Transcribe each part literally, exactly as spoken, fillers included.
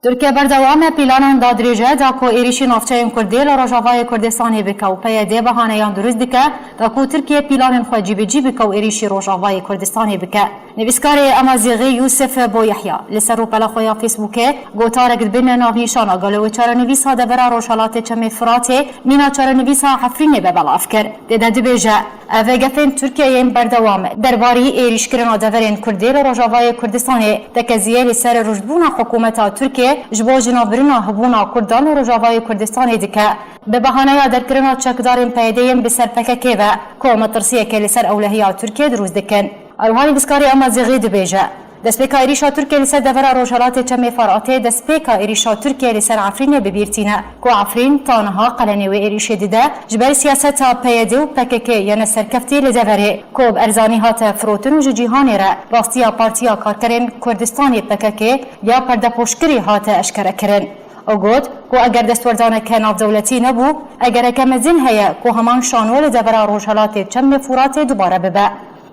Tirkiye berdewam e planan da dirêje da ku êrîşî navçeyên Kurdê li Rojavayê Kurdistanê bike û P Y D bahaneyan dirust dike da ku Tirkiye planên xwe cîbicî bike û êrîşî Rojavayê Kurdistanê bike. Nivîskarê Amazîxî Yûsif Boyehya li ser rûpela xwe ya Facebookê gotarek di bin navnîşana gelo wê çarenivîsa devera Rojhelatê Çemê Firatê mîna çarenivîsa Efrînê be belav kir. Tê de dibêje, ev gefên Tirkiyeyê yên berdewam derbarî êrîşkirina deverên Kurdê li Rojavayê Kurdistanê tekeziyê li ser rûjdbûna hikûmeta Tirkiyê ji bo jinavbirina hebûna Kurdan li Rojavayê Kurdistanê dike, bi bahaneya derkirina çekdarên P Y D'ê yên bi ser P K K ve, ku metirsiyeke li ser ewlehiya Tirkiyê dirûst dikin. Eroha nivîskarê Amazîxî dibêje, destpêka êrîşa Tirkiyê li ser devera Rojhelatê Çemê Firatê destpêka êrîşa Tirkiyê li ser Efrînê bi bîr tîne, ku Efrîn ta niha qelenê wê êrîşê dide, ji ber siyaseta P Y D û P K K yene serkeftî li deverê, ku bi erzanî hate firotin û ji cîhanê re rastiya Partiya Karkerên Kurdistanê P K K ya perdepoşkirî hate eşkerekirin. Ew got ku eger destwerdaneke navdewletî nebû, egereke mezin heye ku heman şano li devera Rojhelatê Çemê Firatê dubare bibe.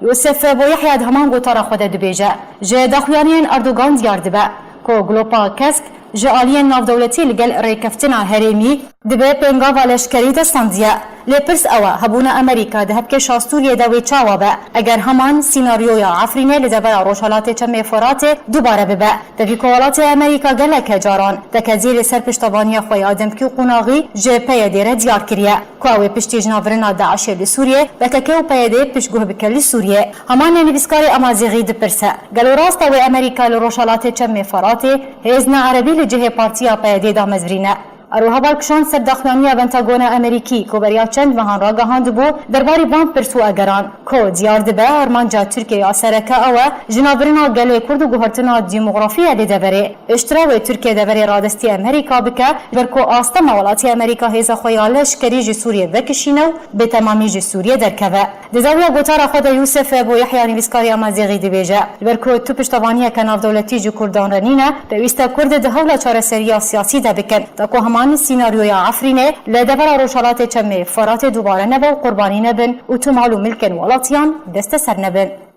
Yûsif Boyehya di heman gotara xwe de dibêje, ji daxuyaniyên Erdogan diyar dibe ku Glopa Kesk ji aliyên navdewletî li gel rêkeftina herêmî dibe pêngava leşkerî destandiye. Lê pirs ew e, hebûna Amerîka di hevkêşa Sûriyê de wê çawa be, eger heman sînaryoya Efrînê li devera Rojhelatê Çemê Firatê dubare bibe. Tevî ku welatê Amerîka geleke caran tekeziyê li ser piştevaniya xwe ya demkî û qonaxî ji P Y D re diyar kiriye, ku ew ê piştî jinavbirina DAIŞê li Sûriyê, P K K û P Y D piştguh bike li Sûriyê. Heman nivîskarê Amazîxî dipirse, gelo rast e wê Amerîka li Rojhelatê Çemê Firatê hêzna erebî li cihê Partiya P Y D damezrîne? Eroha bal kişand ser daxuyaniya Pentagona Amerîkî ku beriya çend mehan ragihandibû derbarî van pirs û egeran, ku diyar dibe armanca Tirkiyê ya sereke ew e jinavbirina gelê Kurd û guhertina demografiyê li deverê. Piştre wê Tirkiye deverê radestî Amerîka bike, ji ber ku astema welatî Amerîka hêza xwe ya leşkerî ji Sûriyê vekişîne û bi temamî ji Sûriyê derkeve. Di zawiya gotara xwe de Yûsif Boyehya nivîskarê Amazîxî dibêje, ji ber ku tu piştevaniyeke navdewletî ji Kurdan re nîne, pêwîst e Kurd di hewla çareseriya siyasî de bikin, da ku heman sînaryoya Efrînê li devera Rojhelatê Çemê Firatê dubare nebe û qurbanî nebin û tu mal û milkên welatiyan desteser nebin.